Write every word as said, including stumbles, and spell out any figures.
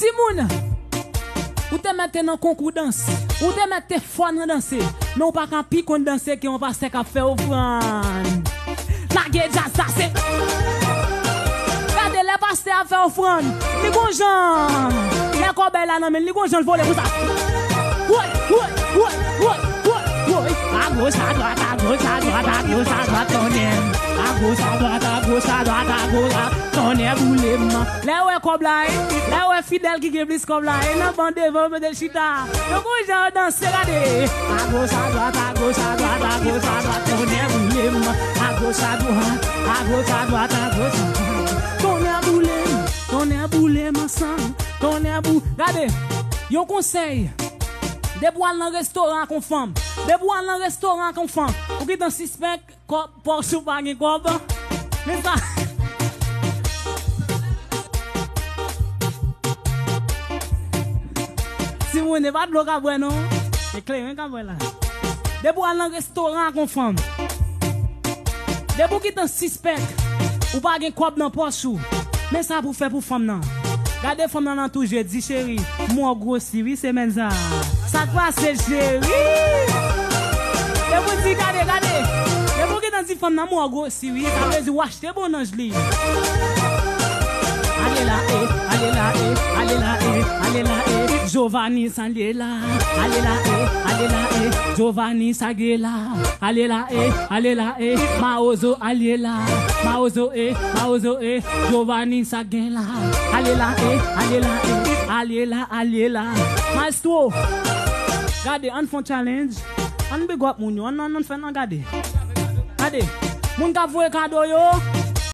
Timoun, ou te mèt te nan konkou dans, ou te mèt te fò nan danse, men ou pa ka pi konn danse ke yon pastè k ap fè ofrann. Lage djaz sa, se. Gade, lè pastè ap fè ofrann, li gon jan. Lè kòbèy la nan men l, li gon jan l vole konsa. Woy, woy, woy, woy, woy, woy. A gauche, à droite, à gauche, à droite, à gauche, à droite, tonnè. A gauche, à droite, à gauche, à droite, à gauche, à droite, tonnè boule m. Lè w wè kòb la, wi. Lè w wè fidèl ki gen plis kòb la, wi. Nan ban devan, yo mete l chita. Yo gon jan yo danse, gade. A gauche, à droite, à gauche, à droite, à gauche, à droite, tonnè boule m. A gauche, à droite, à gauche, à droite, à gauche, à droite. Tonnè boule m, tonnè boule m ansanm. Tonnè bou-, gade. Yon konsèy. Depi w al nan restoran ak yon fanm. Depi w al nan restoran ak yon fanm. Ou gentan sispèk. Kòb, pòch ou pa gen kòb. Men sa. Timoun, e pa dlo k ap bwè non. Se kleren k ap bwè la. Depi w al nan restoran ak yon fanm. Depi w gentan sispèk, ou pa gen kòb nan pòch ou. Men sa pou fè pou fanm nan. Gade fanm nan nan tou je, di cheri, m wè w gwosi wi semèn sa. Sa k pase cheri? Depi w di gade, gade. Depi w gentan di fanm nan m wè w gwosi wi, sa vle di w achte bon nanj li. Ale la e, ale la e, ale la e, ale la e. Giovanni Sandiela. Ale la e, ale la e. Giovanni Sagela. Ale la e, ale la e. Mawozo ale la. Mawozo e, mawozo e. Giovanni sa gen la. Ale la e, ale la e. Ale la, ale la. Maestro. Gade, ann fè yon challenge. Ann big up moun yo. Ann, ann, ann fè nan gade. Gade. Moun k ap voye kado yo.